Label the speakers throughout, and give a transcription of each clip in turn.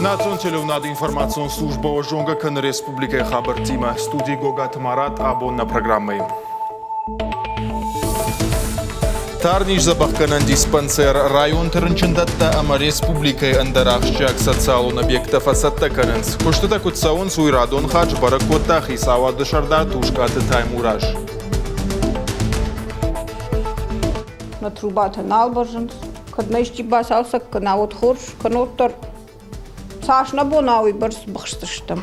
Speaker 1: Национ телеуынады информацион службӕ уӕ зонгӕ кӕны республикӕйы хабӕрттимӕ. Студийы Гогаты Марат абон нӕ программӕйы. Тарниз дзӕбӕхгӕнӕн диспансер, районты рынчындӕттӕ ӕмӕ республикӕйы ӕндӕр ахсджиаг социалон объекттӕ фӕцӕттӕ кӕнынц. Куыстытӕ куыд цӕуынц, уый радон хатт сбӕрӕг кодта хицауады сӕрдар Тускъаты Таймураз.
Speaker 2: Нӕ трубатӕ нал бӕззынц. Кӕд нӕ исчи бацалцӕг кӕна, уӕд хорз, кӕннод дӕр цас нӕ бон уыйбӕрц быхсдзыстӕм.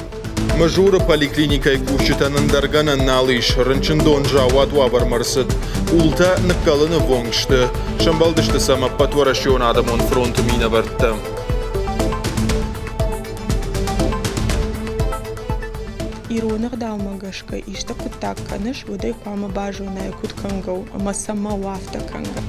Speaker 1: Мызуры поликлиникӕйы кусджытӕн ӕндӕр гӕнӕн нал ис. Рынчындон заууат уавӕрмӕ рцыд. Къултӕ ныккӕлыны ввонг сты. Сӕмбӕлдысты сӕм Ӕппӕтуӕрӕсеон адӕмон фронты минӕвӕрттӕ.
Speaker 3: Ирон ӕгъдаумӕ гӕсгӕ исты хъуыддаг кӕныс, уӕд ӕй хъуамӕ базонай, куыд кӕнгӕ у ӕмӕ цӕмӕ у афтӕ кӕнгӕ.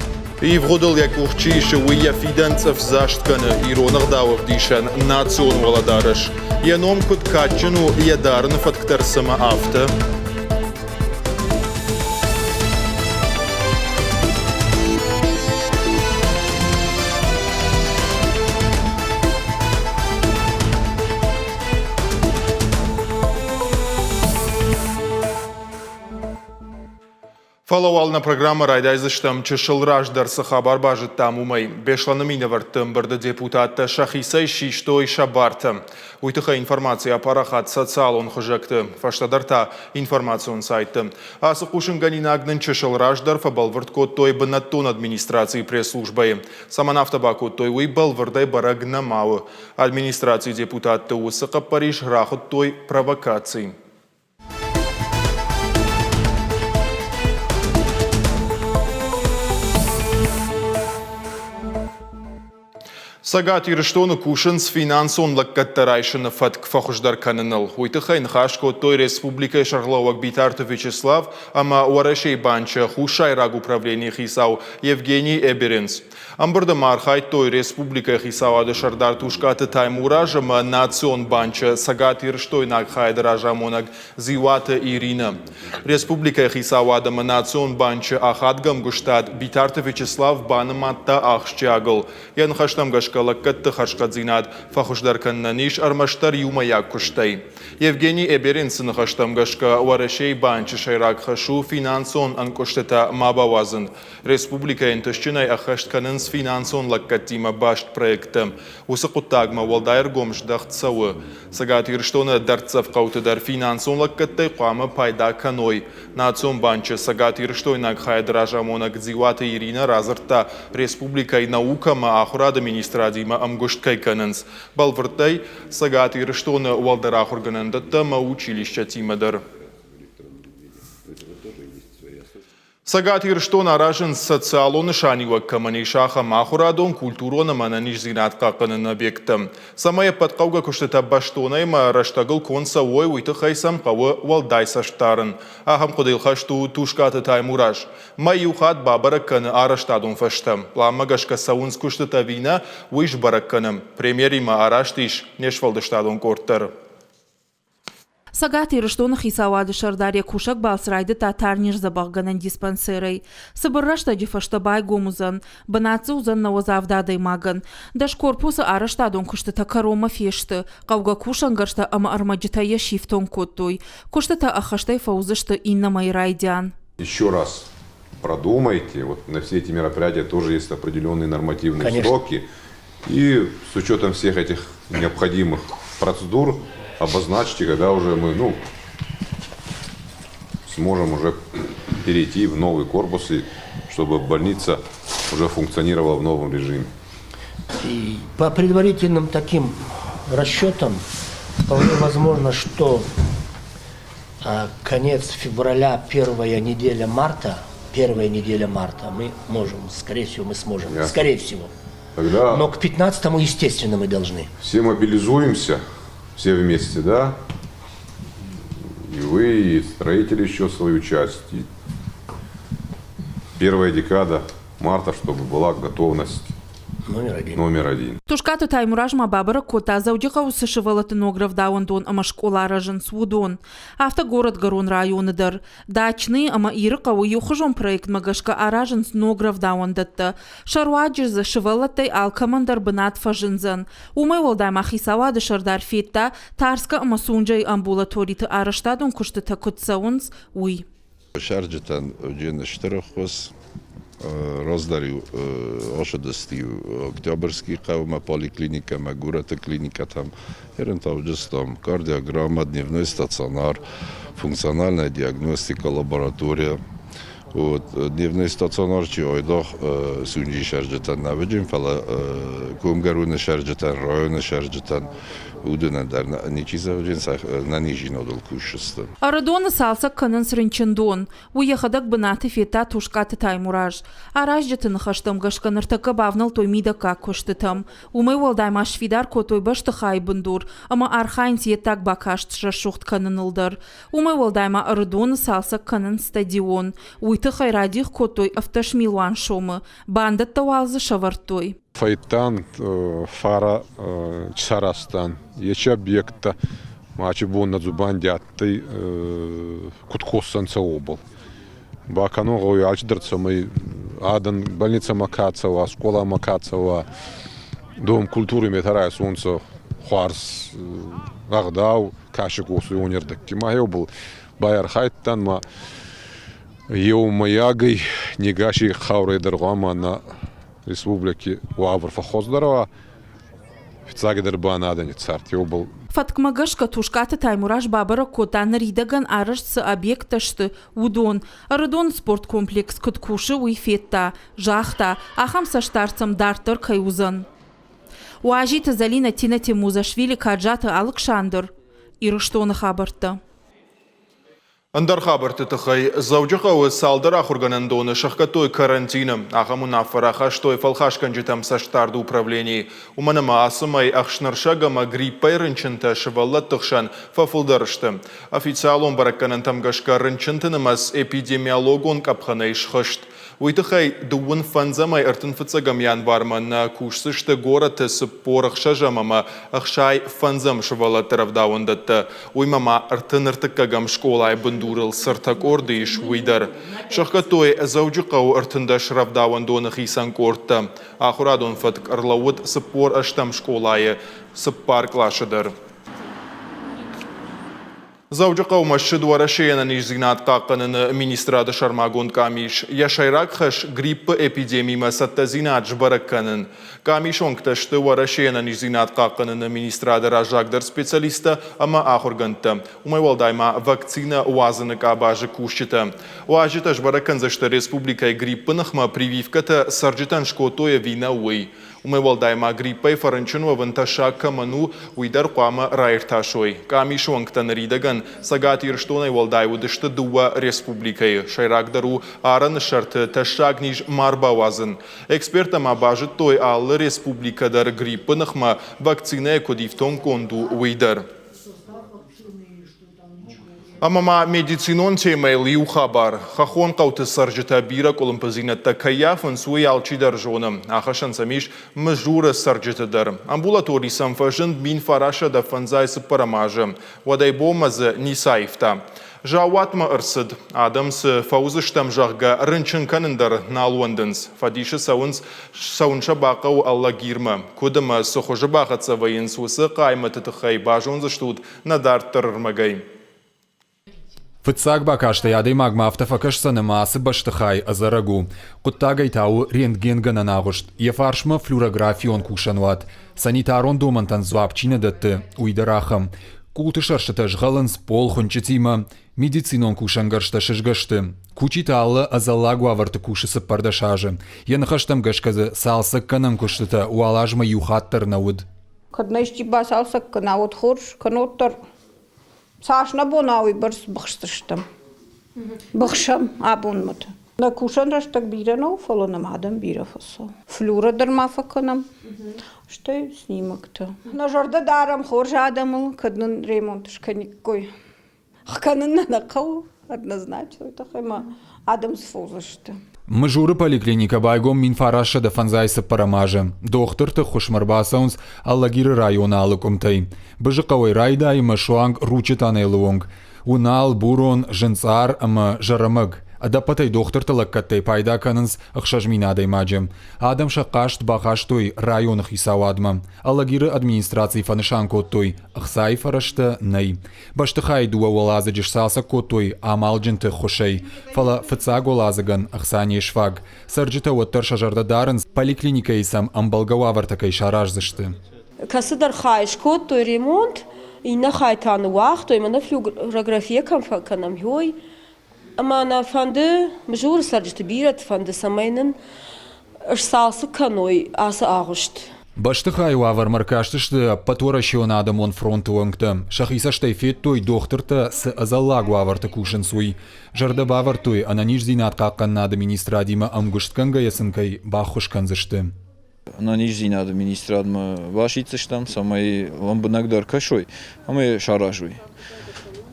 Speaker 1: Ивгъуыдыл йӕ къух чи исы, уый йӕ фидӕн цъыфдзаст кӕны ирон ӕгъдауы ӕвдисӕн национ уӕлӕдарӕс. Йӕ ном куыд кадджын у, йӕ дарыны фӕтк дӕр цымӕ афтӕ? Фӕлӕ уал нӕ программӕ райдайдзыстӕм чысыл раздӕр цы хабар базыдтам, уымӕй. Беслӕны минӕвӕртты ӕмбырды депутаттӕ сӕхицӕй систой сӕ бартӕ. Уый тыххӕй информаци апарахат социалон хызӕгты, фӕстӕдӕр та информацион сайтты. Ацы хъусынгӕнинаг нын чысыл раздӕр фӕбӕлвырд кодтой бынӕттон администрацийы пресс-службӕйы. Цӕмӕн афтӕ бакодтой, уый бӕлвырдӕй бӕрӕг нӕма у. Администрацийы депутатты уыцы хъӕппӕрис рахуыдтой провокаци. Цӕгат Ирыстоны кусынц финансон лӕггӕдтӕ райсыны фӕтк фӕхуыздӕр кӕныныл. Уый тыххӕй ныхас кодтой республикӕйы сӕргълӕууӕг Битарты Вячеслав ӕмӕ Уӕрӕсейы банчы Хуссайраг управленийы хицау Евгений Эберенц. Ӕмбырды ма архайдтой республикӕйы хицауады сӕрдар Тускъаты Таймураз ӕмӕ Национ банчы цӕгатирыстойнаг хайады разамонӕг Дзиуаты Иринӕ. Республикӕйы хицауад ӕмӕ Национ банчы ахадгӕ ӕмгуыстад Битарты Вячеслав банымадта ахсджиагыл. Йӕ ныхӕстӕм гӕсгӕ лӕггӕдты хӕрзхъӕддзинад фӕхуыздӕр кӕнынӕн ис ӕрмӕстдӕр иумӕйаг куыстӕй. Евгений Эберенцы ныхӕстӕм гӕсгӕ Уӕрӕсейы банчы сӕйраг хӕс у финансон ӕнкъуыстытӕ ма бауадзын. Республикӕйы ӕнтыстджынӕй ӕххӕст кӕнынц финансон лӕггӕдтимӕ баст проекттӕ. Уыцы хъуыддагмӕ уӕлдай ӕргом здӕхт цӕуы. Цӕгат Ирыстоны дӕрддзӕф хъӕуты дӕр финансон лӕггӕдтӕй хъуамӕ пайда кӕной. Национ банчы цӕгатирыстойнаг хайады разамонӕг Дзиуаты Иринӕ радзырдта, республикӕйы наукӕ ӕмӕ ахуырады министрадимӕ ӕмгуыст кӕй кӕнынц. Бӕлвырдӕй, Цӕгат Ирыстоны уӕлдӕр ахуыргӕнӕндӕттӕ ӕмӕ училищӕтимӕ дӕр. Цӕгат Ирыстон аразынц социалон нысаниуӕг кӕмӕн ис, ахӕм ахуырадон, культурон ӕмӕ ӕнӕниздзинад хъахъхъӕныны объекттӕ. Цӕмӕй ӕппӕт хъӕугӕ куыстытӕ бӕстонӕй ӕмӕ рӕстӕгыл конд цӕуой, уый тыххӕй сӕм хъӕуы уӕлдай цӕст дарын. Ахӕм хъуыдыйыл хӕст у Тускъаты Таймураз. Мӕй иу хатт бабӕрӕг кӕны арӕзтадон фӕзтӕ. Пъланмӕ гӕсгӕ цӕуынц куыстытӕ ӕви нӕ, уый сбӕрӕг кӕны. Премьеримӕ араст ис не сфӕлдыстадон къорд дӕр.
Speaker 4: Цӕгат Ирыстоны хицауады сӕрдар йӕ кусӕг балц райдыдта тарниздзӕбӕхгӕнӕн диспансерӕй. Цыбыр рӕстӕджы фӕстӕ байгом уыдзӕн, бынат дзы уыдзӕн 97 адӕймагӕн. Дӕс корпусы арӕзтадон куыстытӕ кӕронмӕ фесты, хъӕугӕ кусӕнгӕрзтӕ ӕмӕ ӕрмӕджытӕ йӕ сифтонг кодтой. Куыстытӕ ӕххӕстӕй фӕуыдзысты иннӕ мӕйы райдиан.
Speaker 5: Еще раз продумайте, вот на все эти мероприятия тоже есть определенные нормативные Конечно. сроки. И с учетом всех этих необходимых процедур обозначьте, когда уже мы ну, сможем уже перейти в новый корпус, и чтобы больница уже функционировала в новом режиме.
Speaker 6: И по предварительным таким расчетам вполне возможно, что конец февраля, первая неделя марта, первая неделя марта мы можем, скорее всего, мы сможем, Ясно. скорее всего.
Speaker 5: Тогда
Speaker 6: Но к 15-му, естественно, мы должны.
Speaker 5: Все мобилизуемся, все вместе, да? И вы, и строители еще свою часть. И первая декада марта, чтобы была готовность.
Speaker 6: Номер один.
Speaker 5: Номер один.
Speaker 4: Тускъаты Таймураз ма бабӕрӕг кодта Дзӕуджыхъӕуы цы сывӕллӕтты ног рӕвдауӕндон ӕмӕ скъола рӕзынц, уыдон. Афтӕ горӕтгӕрон районы дӕр. Дачныйы ӕмӕ Ирыхъӕуы иухуызон проектмӕ гӕсгӕ аразынц ног рӕвдауӕндӕттӕ. Сӕ руаджы дзы сывӕллӕттӕй алкӕмӕн дӕр бынат фӕзындзӕн. Уымӕй уӕлдай ма хицауады сӕрдар федта, Тарскӕ ӕмӕ Сунджайы амбулаториты арӕзтадон куыстытӕ куыд цӕуынц, уый.
Speaker 7: Цӕрджытӕн уыди стыр ӕххуыс. Раздӕр-иу ацыдысты-иу Октябрьский хъӕумӕ поликлиникӕмӕ, горӕты клиникӕтӕм. Ерын та уыдыстӕм кардиограммӕ, дневной стационар, функциональная диагностика, лаборатория. Вот, дневной стационар чи айдагъ Сунджи сӕрджытӕн нӕ уыди, фӕлӕ Комгӕроны сӕрджытӕн, районы сӕрджытӕн уыдонӕн дӕр ничи зӕгъдзӕн, нӕнизинадыл кусджысты.
Speaker 4: Ӕрыдоны цалцӕг кӕнынц рынчындон. Уый йӕхӕдӕг бынаты федта Тускъаты Таймураз. Аразджыты ныхӕстӕм гӕсгӕ ныртӕккӕ бавнӕлдтой мидӕггаг куыстытӕм. Уымӕй уӕлдай ма сфидар кодтой бӕстыхайы бындур ӕмӕ архайынц йе ддаг бакаст срӕсугъд кӕныныл дӕр. Уымӕй уӕлдай ма Ӕрыдоны цалцӕг кӕнынц стадион. Уый тыххӕй радих кодтой 17 милуан сомы. Бандӕттӕ уал дзы сӕвӕрдтой.
Speaker 8: Фӕйттан фара сарӕзтан. Ечи объекттӕ мачи бон нӕ дзубанди адтӕй, куд косдзӕнцӕ, уобӕл. Бакӕнун гъӕуй алчидӕр, цӕмӕй адӕн больницӕмӕ ка цӕуа, скъоламӕ ка цӕуа, дом культури метӕ райсонцӕ хуарз ӕгъдау, кӕси косуй уонердӕгти. Ма еубал байархайдтан ма еумӕйагӕй не гаси хъаурӕй дӕр гъуама нӕ республики уавӕр фӕххуӕздӕр уа, фиццагидӕр ба нӕ адӕни цард еубал.
Speaker 4: Фӕткмӕ гӕсгӕ Тускъаты Таймураз бабӕрӕг кодта, ныридӕгӕн арӕзт цы объекттӕ сты, уыдон. Ӕрыдоны спорткомплекс куыд кусы, уый федта. Загъта, ахӕм цӕстдард сӕм дарддӕр кӕй уыдзӕн. Уазиты Зӕлинӕ, Тина Темузашвили, Каджаты Алыксандр. Ирыстоны хабӕрттӕ.
Speaker 1: Ӕндӕр хабӕртты тыххӕй Дзӕуджыхъӕуы цалдӕр ахуыргӕнӕндоны сӕхгӕдтой карантины. Ахӕм уынаффӕ рахастой фӕлхасгӕнджытӕм цӕстдарды управленийы. Уымӕн ӕмӕ ацы мӕй ӕхснырсӕг ӕмӕ гриппӕй рынчынтӕ сывӕллӕтты хсӕн фӕфылдӕр сты. Официалон бӕрӕггӕнӕнтӕм гӕсгӕ рынчынты нымӕц эпидемиологон къӕпхӕнӕй схызт. Уый тыххӕй дыууын фӕндзӕмӕй ӕртын фыццӕгӕм январмӕ нӕ кусдзысты горӕты 46-ӕм ӕмӕ 65-ӕм сывӕллӕтты рӕвдауӕндӕттӕ. Уыимӕ ма ӕртын ӕртыккӕгӕм скъолайы бындурыл цы ӕртӕ къорды ис, уый дӕр. Сӕхгӕдтой Дзӕуджыхъӕуы 13 рӕвдауӕндоны хицӕн къордтӕ. Ахуырадон фӕтк ӕрлӕууыд 48-ӕм скъолайы цыппар къласы дӕр. Дзӕуджыхъӕумӕ ссыд Уӕрӕсейы ӕнӕниздзинад хъахъхъӕныны министрады сӕрмагонд къамис. Йӕ сӕйраг хӕс гриппы эпидемимӕ цӕттӕдзинад сбӕрӕг кӕнын. Къамисонгтӕ сты Уӕрӕсейы ӕнӕниздзинад хъахъхъӕныны министрады раззагдӕр специалисттӕ ӕмӕ ахуыргӕндтӕ. Уымӕй уӕлдай ма вакцинӕ уадзыны къабазы кусджытӕ. Уазджытӕ сбӕрӕг кӕндзысты республикӕйы гриппы ныхмӕ прививкӕтӕ цӕрджытӕн скодтой ӕви нӕ, уый. Уымӕй уӕлдай ма гриппӕй фӕрынчын уӕвын тӕссаг кӕмӕн у, уый дӕр хъуамӕ раиртасой. Къамисы уӕнгтӕ ныридӕгӕн Цӕгат Ирыстонӕй уӕлдай уыдысты дыууӕ республикӕйы. Сӕйрагдӕр у арӕны сӕрты тӕссаг низ ма рбауадзын. Эксперттӕ ма базыдтой, алы республикӕ дӕр гриппы ныхмӕ вакцинӕйӕ куыд ифтонггонд у, уый дӕр. Ӕмӕ ма медицинон темӕйыл иу хабар. Хӕххон хъӕуты цӕрджытӕ бирӕ къуылымпыдзинӕдтӕ кӕй йафынц, уый алчидӕр зоны. Ахӕссӕн сӕм ис Мызуры цӕрджыты дӕр. Амбулатори сӕм фӕзынд 1954 азы. Уӕдӕй бонмӕ дзы ницы аивта. Заууатмӕ ӕрцыд. Адӕм цы фӕуыдзыстӕм, зӕгъгӕ, рынчын кӕнын дӕр нал уӕндынц. Фӕдисы цӕуынц, цӕуын сӕ бахъӕуы Алагирмӕ. Куыд ӕмӕ цы хуызы бахӕццӕ вӕййынц, уыцы хъаймӕты тыххӕй базондзыстут нӕ дарддӕр ӕрмӕгӕй.
Speaker 9: Фыццаг бакастӕй адӕймагмӕ афтӕ фӕкӕсдзӕн ӕмӕ ацы бӕстыхай ӕдзӕрӕг у. Хъуыддагӕй та у рентгенгӕнӕн агъуыст, йӕ фарсмӕ флюорографион кусӕнуат. Санитарон домӕнтӕн дзуапп чи нӕ дӕтты, уый дӕр ахӕм. Къулты сӕрстытӕ згъӕлынц пол хуынчъытимӕ, медицинон кусӕнгӕрзтӕ сызгӕ сты. Кучиты алы ӕдзӕллаг уавӕрты кусы 14 азы. Йӕ ныхӕстӕм гӕсгӕ дзы цалцӕггӕнӕн куыстытӕ уал азмӕ иу хатт дӕр нӕ уыд.
Speaker 2: Кӕд нӕ исчи бацалцӕг кӕна, уӕд хорз, кӕннод дӕр цас нӕ бон у, уыйбӕрц быхсдзыстӕм. Быхсӕм абонмӕ та. Нӕ кусӕн рӕстӕг бирӕ нӕу, фӕлӕ нӕм адӕм бирӕ фӕцӕуы. Флюрӕ дӕр ма фӕкӕнӕм, стӕй снимоктӕ. Нӕ зӕрдӕ дарӕм хорз адӕмыл, кӕд нын ремонт скӕниккой. Кӕнын нӕ нӕ хъӕуы, однозначно, уый тыххӕй ма адӕм сфӕудзысты.
Speaker 9: Мызуры поликлиникӕ байгом 1954 азы. Дохтырты ххуысмӕ ӕрбацӕуынц Алагиры районы алы къуымтӕй. Бызыхъӕуӕй райдайы ӕмӕ суанг Ручъы тъанелы онг. Уынал, Бурон, Зынцъар ӕмӕ Зӕрӕмӕг. Ӕдӕппӕтӕй дохтырты лӕггӕдтӕй пайда кӕнынц 6000 адӕймаджы. Адӕм сӕ хъаст бахастой районы хицауадмӕ. Алагиры администрацийы фӕнысан кодтой, ӕхцайы фӕрӕзтӕ нӕй. Бӕстыхайы дыууӕ уӕладзыджы сцалцӕг кодтой амалджынты ӕххуысӕй, фӕлӕ фыццаг уӕладзыгӕн ӕхца не сфаг. Цӕрджытӕ уӕддӕр сӕ зӕрдӕ дарынц, поликлиникӕйы сӕм ӕмбӕлгӕ уавӕртӕ кӕй сараздзысты.
Speaker 10: Кӕцыдӕр хай скодтой ремонт, иннӕ хай та ныууагътой, мӕнӕ флюорография кӕм фӕкӕнӕм, уой. Ӕмӕ нӕ фӕнды, Мызуры цӕрджыты бирӕты фӕнды, цӕмӕй нын сцалцӕг кӕной ацы агъуыст.
Speaker 9: Бӕстыхайы уавӕрмӕ ӕркастысты Ӕппӕтуӕрӕсеон адӕмон фронты уӕнгтӕ. Сӕхи цӕстӕй федтой, дохтыртӕ цы ӕдзӕллаг уавӕрты кусынц, уый. Зӕрдӕ бавӕрдтой, ӕнӕниздзинад хъахъхъӕнынады министрадимӕ ӕмгуыстгӕнгӕйӕ сын кӕй баххуыс кӕндзысты.
Speaker 11: Ӕнӕниздзинады министрадмӕ басиддзыстӕм, цӕмӕй лӕмбынӕгдӕр кӕсой ӕмӕ йӕ саразой.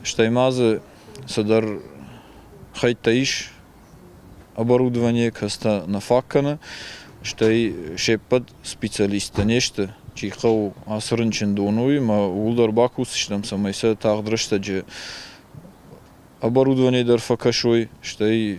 Speaker 11: Стӕй ма дзы цыдӕр хӕйттӕ ис оборудование, кӕцытӕ нӕ фаг кӕны, стӕй се ппӕт специалисттӕ не сты, чи хъӕуы ацы рынчындон, уый ӕмӕ ууыл дӕр бакусдзыстӕм, цӕмӕй сӕ тагъд рӕстӕджы оборудование дӕр фӕкӕсой, стӕй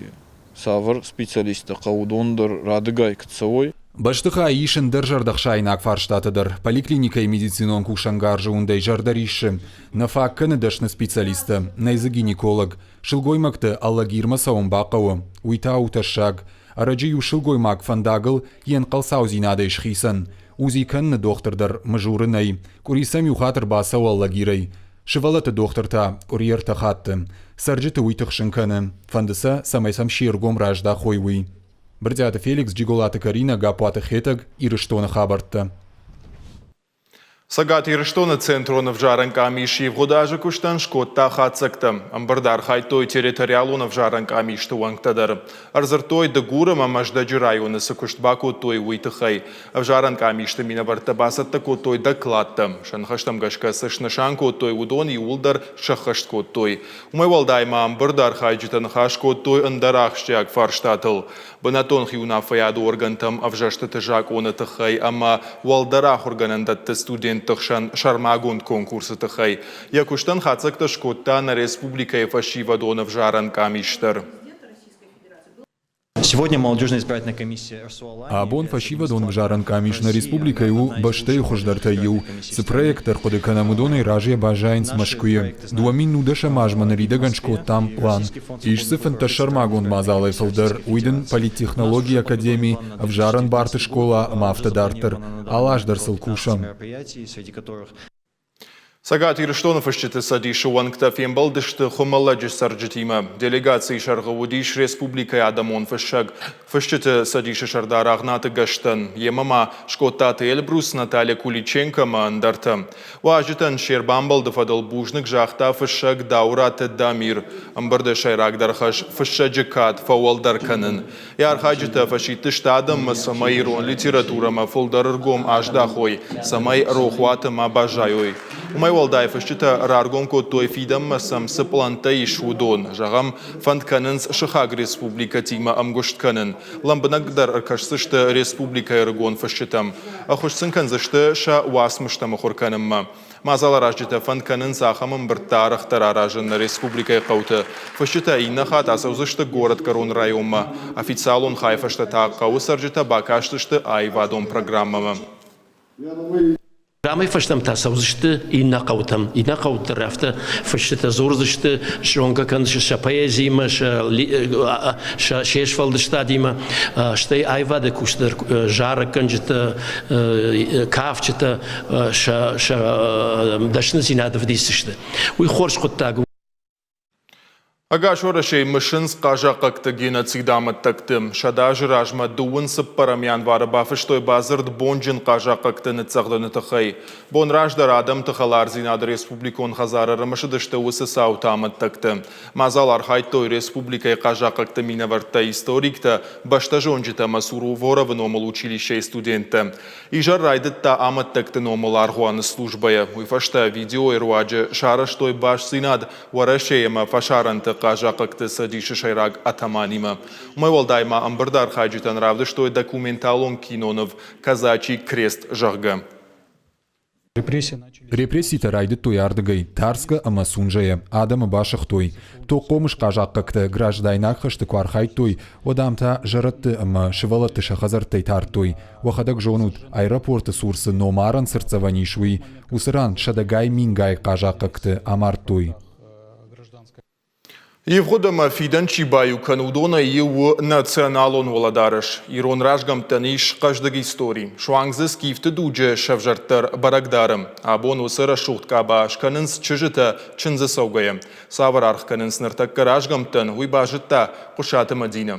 Speaker 11: цавӕр специалисттӕ хъӕуы, уыдон дӕр радыгай куыд цӕуой.
Speaker 9: Бӕстыхайы ис ӕндӕр зӕрдӕхсаинаг фарстатӕ дӕр. Поликлиникӕйы медицинон кусӕнгарзы уындӕй зӕрдӕ риссы. Нӕ фаг кӕны дӕсны специалисттӕ, нӕй дзы гинеколог. Сылгоймӕгты Алагирмӕ цӕуын бахъӕуы, уый та у тӕссаг. Ӕрӕджы иу сылгоймаг фӕндагыл йе нхъӕлцаудзинадӕй схицӕн. УЗИ кӕныны дохтыр дӕр Мызуры нӕй. Къуыри сӕм иу хатт ӕрбацӕуы Алагирӕй. Сывӕллӕтты дохтыр та къуыри ӕртӕ хатты. Цӕрджыты уый тыхсын кӕны. Фӕнды сӕ, цӕмӕй сӕм се ргом раздахой, уый. Брытъиаты Феликс, Джиголаты Каринӕ, Гаппуаты Хетӕг, Ирыстоны хабӕрттӕ.
Speaker 1: Цӕгат Ирыстоны центрон ӕвзарӕн къамис ивгъуыд азы куыстӕн скодта хатдзӕгтӕ. Ӕмбырды архайдтой территориалон ӕвзарӕн къамисты уӕнгтӕ дӕр. Ӕрдзырдтой Дыгур ӕмӕ Мӕздӕджы районы цы куыст бакодтой, уый тыххӕй. Ӕвзарӕн къамисты минӕвӕрттӕ бацӕттӕ кодтой докладтӕ. Сӕ ныхӕстӕм гӕсгӕ цы снысан кодтой, уыдон иууылдӕр сӕххӕст кодтой. Уымӕй уӕлдай ма ӕмбырды архайджытӕ ныхас кодтой ӕндӕр ахсджиаг фарстатыл. Бынӕттон хиуынаффӕйады органтӕм ӕвзӕрстыты закъоны тыххӕй ӕмӕ уӕлдӕр ахуыргӕнӕндӕтты студентты хсӕн сӕрмагонд конкурсы тыххӕй. Йӕ куыстӕн хатдзӕгтӕ скодта нӕ республикӕйы фӕсивӕдон ӕвзарӕн къамис дӕр.
Speaker 9: Абон фӕсивӕдон ӕвзарӕн къамис нӕ республикӕйы у бӕстӕйы хуыздӕртӕй иу. Цы проект ӕрхъуыды кӕнӕм, уыдонӕй разыйӕ баззайынц Мӕскуыйы. 2010 азмӕ ныридӕгӕн скодтам пълан. Ис дзы 15 сӕрмагонд мадзалӕй фылдӕр, уый дын политтехнологийы академи, ӕвзарӕн барты скъола ӕмӕ афтӕ дарддӕр. Алы аз дӕр сыл кусӕм.
Speaker 1: Цӕгат Ирыстоны фысджыты цӕдисы уӕнгтӕ фембӕлдысты Хуымӕллӕджы цӕрджытимӕ. Делегацийы сӕргъы уыдис республикӕйы адӕмон фыссӕг, фысджыты цӕдисы сӕрдар Агънаты Гӕстӕн. Йемӕ ма Скъодтаты Эльбрус, Наталья Куличенко ӕмӕ ӕндӕртӕ. Уазджытӕн се рбамбӕлды фӕдыл бузныг загъта фыссӕг Дауыраты Дамир. Ӕмбырды сӕйрагдӕр хӕс фыссӕджы кад фӕуӕлдӕр кӕнын. Йӕ архайджытӕ фӕсидтысты адӕммӕ, цӕмӕй ирон литературӕмӕ фылдӕр ӕргом аздахой, цӕмӕй рохуаты ма баззайой. Уымӕй уӕлдай фысджытӕ раргом кодтой, фидӕнмӕ сӕм цы пълӕнттӕ ис, уыдон. Зӕгъӕм, фӕнд кӕнынц сыхаг республикӕтимӕ ӕмгуыст кӕнын. Лӕмбынӕгдӕр ӕркӕсдзысты республикӕйы ӕрыгон фысджытӕм. Ӕххуыс сын кӕндзысты сӕ уацмыстӕ мыхуыр кӕнынмӕ. Мадзаларазджытӕ фӕнд кӕнынц ахӕм ӕмбырдтӕ арӕхдӕр аразын нӕ республикӕйы хъӕуты. Фысджытӕ иннӕ хатт ацӕудзысты горӕтгӕрон районмӕ. Официалон хайы фӕстӕ та хъӕуы цӕрджытӕ бакастысты аивадон программӕмӕ.
Speaker 6: Рамӕй фӕстӕмӕ та цӕудзысты иннӕ хъӕутӕм. Иннӕ хъӕуты дӕр афтӕ фысджытӕ дзурдзысты, зонгӕ кӕндзысты сӕ поэзиимӕ, сӕ се сфӕлдыстадимӕ, стӕй аивады кусджытӕ, зарӕггӕнджытӕ, кафджытӕ сӕ дӕсныдзинад ӕвдисдзысты. Уый хорз хъуыддаг у.
Speaker 1: Ӕгас Уӕрӕсейы мысынц хъазахъхъӕгты геноциды амӕттӕгты. 100 азы размӕ дыууын цыппӕрӕм январы бафыстой бадзырд бонджын хъазахъхъӕгты ныццӕгъдыны тыххӕй. Бон раздӕр адӕмты хӕлардзинады республикон хӕдзары ӕрымысыдысты уыцы цауты амӕттӕгты. Мадзал архайдтой республикӕйы хъазахъхъӕгты минӕвӕрттӕ, историктӕ, бӕстӕзонджытӕ ӕмӕ Суворовы номыл училищейы студенттӕ. Изӕр райдыдта амӕттӕгты номыл аргъуаны службӕйӕ. Уый фӕстӕ видеойы руаджы сарӕзтой бастдзинад Уӕрӕсейы ӕмӕ фӕсарӕнты. хъазахъхъӕгты цӕдисы сӕйраг атаманимӕ. Уымӕй уӕлдай ма ӕмбырды архайджытӕн равдыстой документалон киноныв «Казачий крест», зӕгъгӕ.
Speaker 9: Репресситӕ райдыдтой ардыгӕй, Тарскӕ ӕмӕ Сунжӕйӕ. Адӕмы басыгътой. Тоххъомыс хъазахъхъӕгтӕ граждайнаг хӕсты куы архайдтой, уӕд ам та зӕрӕдты ӕмӕ сывӕллӕтты сӕ хӕдзӕрттӕй тардтой. Уӕхӕдӕг зонут, аэропорты цур цы номарӕн цыртдзӕвӕн ис, уый. Уыцы ран сӕдӕгай мингай хъазахъхъӕгты амардтой.
Speaker 1: Ивгъуыд ӕмӕ фидӕн чи баиу кӕны, уыдонӕй иу у националон уӕлӕдарӕс. Ирон разгӕмттӕн ис хъӕздыг истори. Суанг дзы скифты дуджы сӕвзӕрд дӕр бӕрӕг дары. Абон уыцы рӕсугъд къаба скӕнынц чызджытӕ чындзы цӕугӕйӕ. Цавӕр аргъ кӕнынц ныртӕккӕ разгӕмттӕн, уый базыдта Хъуысаты Мӕдинӕ.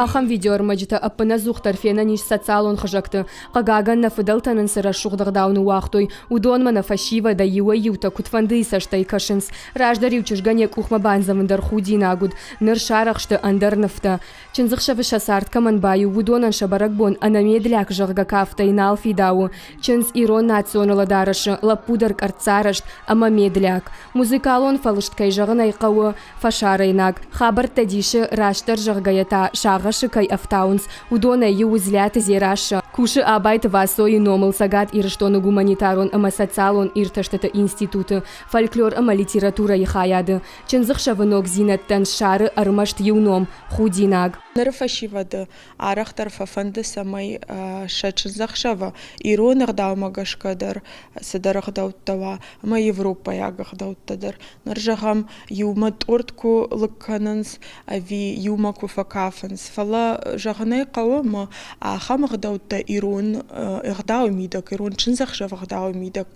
Speaker 12: Ахӕм видеоӕрмӕджытӕ ӕппынӕдзухдӕр фенӕн ис социалон хызӕгты. Хъыгагӕн, нӕ фыдӕлтӕ нын цы рӕсугъд ӕгъдау ныууагътой, уыдонмӕ нӕ фӕсивӕдӕй иуӕй-иутӕ куыдфӕндыйы цӕстӕй кӕсынц. Раздӕр-иу чызгӕн йӕ къухмӕ бандзӕвын дӕр худинаг уыд, ныр сарӕхсты ӕндӕр нывтӕ. Чындзыхсӕвы сӕ цард кӕмӕн баиу, уыдонӕн сӕ бӕрӕгбон ӕнӕмедлӕг, зӕгъгӕ, кафтӕй нал фидауы. Чындз ирон национ уӕлӕдарӕсы, лӕппу дӕр къӕрццарӕзт ӕмӕ медляк. Музыкалон фӕлыст, кӕй зӕгъын ӕй хъӕуы, фӕсарӕйнаг. Хабӕрттӕ дисы, растдӕр зӕгъгӕйӕ та сагъӕсы кӕй ӕфтауынц, уыдонӕй иу у Дзлиаты Дзерассӕ. Кусы Абайты Васойы номыл Цӕгат Ирыстоны гуманитарон ӕмӕ социалон иртӕстыты институты фольклор ӕмӕ литературӕйы хайады. Чындзыхсӕвы ногдзинӕдтӕн ссары ӕрмӕст иу ном – худинаг.
Speaker 3: Ныры фӕсивӕды арӕхдӕр фӕфӕнды, цӕмӕй сӕ чындзӕхсӕвы ирон ӕгъдаумӕ гӕсгӕ дӕр цыдӕр ӕгъдӕуттӕ уа ӕмӕ европӕйаг ӕгъдӕуттӕ дӕр. Ныр, зӕгъӕм, иумӕ тъорт куы лыг кӕнынц ӕви иумӕ куы фӕкафынц. Фӕлӕ зӕгъын ӕй хъӕуы, ӕмӕ ахӕм ӕгъдӕуттӕ ирон ӕгъдауы мидӕг, ирон чындзӕхсӕвы ӕгъдауы мидӕг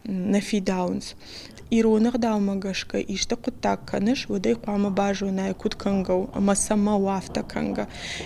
Speaker 3: нӕ фидауынц. Ирон ӕгъдаумӕ гӕсгӕ исты хъуыддаг кӕныс, уӕд ӕй хъуамӕ базонай, куыд кӕнгӕ у ӕмӕ цӕмӕ у афтӕ кӕнгӕ.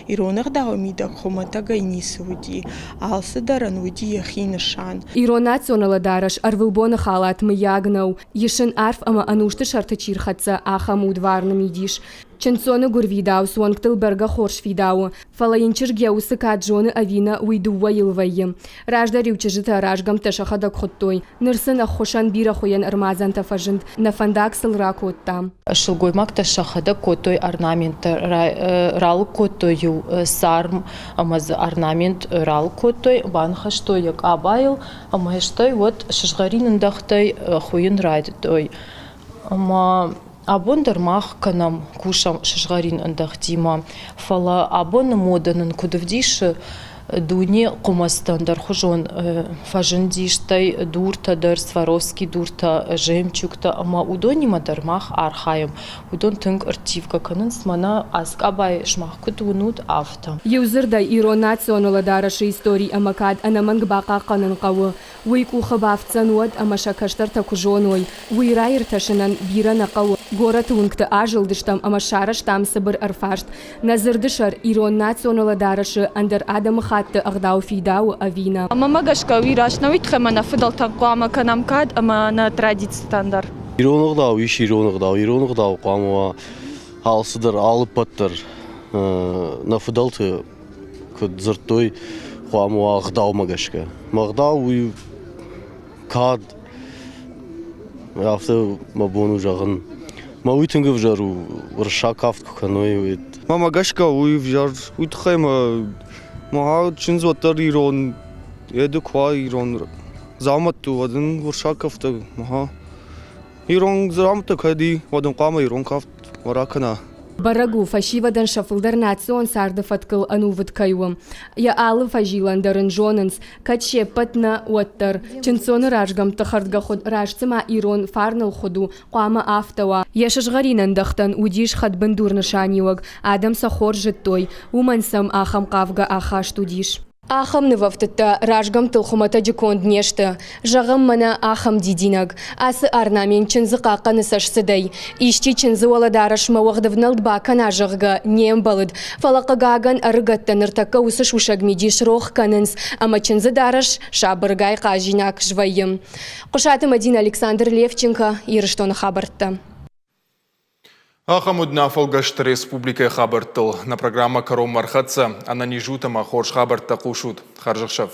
Speaker 3: Ирон ӕгъдауы мидӕг хуымӕтӕгӕй ницы уыди, алцыдӕрӕн уыди йӕхи нысан.
Speaker 12: Ирон национ уӕлӕдарӕс ӕрвылбоны халат мыййаг нӕу. Ис ын арф ӕмӕ ӕнусты сӕрты чи рхӕццӕ, ахӕм удварны мидис. Чындздзоны гуырвидауц уӕнгтыл бӕргӕ хорз фидауы, фӕлӕ йын чызг йӕ усы кад зоны ӕви нӕ, уый дыууӕйыл вӕййы. Раздӕр-иу чызджытӕ разгӕмттӕ сӕхӕдӕг хуыдтой, ныр сын ӕххуысӕн бирӕ хуыйӕн ӕрмадзӕнтӕ фӕзынд, нӕ фӕндаг сыл ракодта.
Speaker 13: Сылгоймӕгтӕ сӕхӕдӕг кодтой орнаменттӕ, ралыг кодтой-иу царм ӕмӕ дзы орнамент ралыг кодтой, баныхӕстой йӕ къабайыл ӕмӕ стӕй уӕд сызгъӕрин ӕндӕхтӕй хуыйын райдыдтой. Ӕмӕ Абон дӕр мах кӕнӕм, кусӕм сызгъӕрин ӕндӕхтимӕ, фӕлӕ абоны модӕ нын куыд ӕвдисы, дуне хъуымӕцтӕн дӕрхуызон фӕзынди, стӕй дуртӕ дӕр, Сваровский дуртӕ, жемчугтӕ ӕмӕ уыдонимӕ дӕр мах архайӕм. Уыдон тынг ӕрттивгӕ кӕнынц, мӕнӕ ацы къабайы сымах куыд уынут, афтӕ.
Speaker 12: Иу дзырдӕй, ирон национ уӕлӕдарӕсы истори ӕмӕ кад ӕнӕмӕнг бахъахъхъӕнын хъӕуы. Уый къухы бафтдзӕн уӕд, ӕмӕ сӕ кӕстӕртӕ куы зоной. Уый раиртасынӕн бирӕ нӕ хъӕуы. Горӕты уынгты азылдыстӕм ӕмӕ сарӕзтам цыбыр ӕрфарст. Нӕ дзырды сӕр ирон национ уӕлӕдарӕсы ӕндӕр адӕмыхатты ӕгъдау фидауы ӕви нӕ?
Speaker 14: Мӕнмӕ гӕсгӕ уый раст нӕ, уый тыххӕй ӕмӕ нӕ фыдӕлтӕн хъуамӕ кӕнӕм кад ӕмӕ нӕ традицитӕн дӕр.
Speaker 15: Ирон ӕгъдау ис ирон ӕгъдау. Ирон ӕгъдау хъуамӕ уа алцыдӕр, алыппӕт дӕр. Нӕ фыдӕлты куыд дзырдтой, хъуамӕ уа ӕгъдаумӕ гӕсгӕ. Мӕ ӕгъдау уый кад, афтӕ мӕ бон у зӕгъын. Мӕ уый тынг ӕвзӕр у, уырыссаг кафт куы кӕной, уӕд.
Speaker 16: Мӕмӕ гӕсгӕ уый ӕвзӕр, уый тыххӕй мӕ мӕ чындз уӕддӕр ирон еды куы уа ирон дзаумӕтты, уӕд ын уырыссаг кӕфтӕ, мӕ Ирон дзаумӕттӕ кӕд и, уӕд ын хъуамӕ ирон кафт ракӕна.
Speaker 12: Бӕрӕг у, фӕсивӕдӕн сӕ фылдӕр национ царды фӕткыл ӕнувыд кӕй у. Йӕ алы фӕзилӕн дӕр ын зонынц, кӕд се ппӕт нӕ, уӕддӕр. Чындздзоны разгӕмтты хӕрдгӕхуыд раст цыма ирон фарныл хуыд у, хъуамӕ афтӕ уа. Йӕ сызгъӕрин ӕндӕхтӕн уыдис хӕдбындур нысаниуӕг, адӕм сӕ хорз зыдтой, уымӕн сӕм ахӕм хъавгӕ ахаст уыдис. Ахӕм нывӕфтыдтӕ разгӕмттыл хуымӕтӕджы конд не сты. Зӕгъӕм, мӕнӕ ахӕм дидинӕг. Ацы орнамент чындзы хъахъхъӕны цӕстцыдӕй. Исчи чындзы уӕлӕдарӕсмӕ уӕгъдывнӕлд бакӕна, зӕгъгӕ, не мбӕлыд. Фӕлӕ, хъыгагӕн, ӕрыгӕттӕ ныртӕккӕ уыцы сусӕг мидис рох кӕнынц, ӕмӕ чындзы дарӕс сабыргай хъазинаг свӕййы. Хъуысаты Мӕдинӕ, Александр Левченко, Ирыстоны хабӕрттӕ.
Speaker 1: Ахӕм уыд нӕ фӕлгӕсты республикӕйы хабӕрттыл. Нӕ программӕ кӕронмӕ ӕрхӕццӕ. Ӕнӕниз ут ӕмӕ хорз хабӕрттӕ хъусут. Хӕрзӕхсӕв.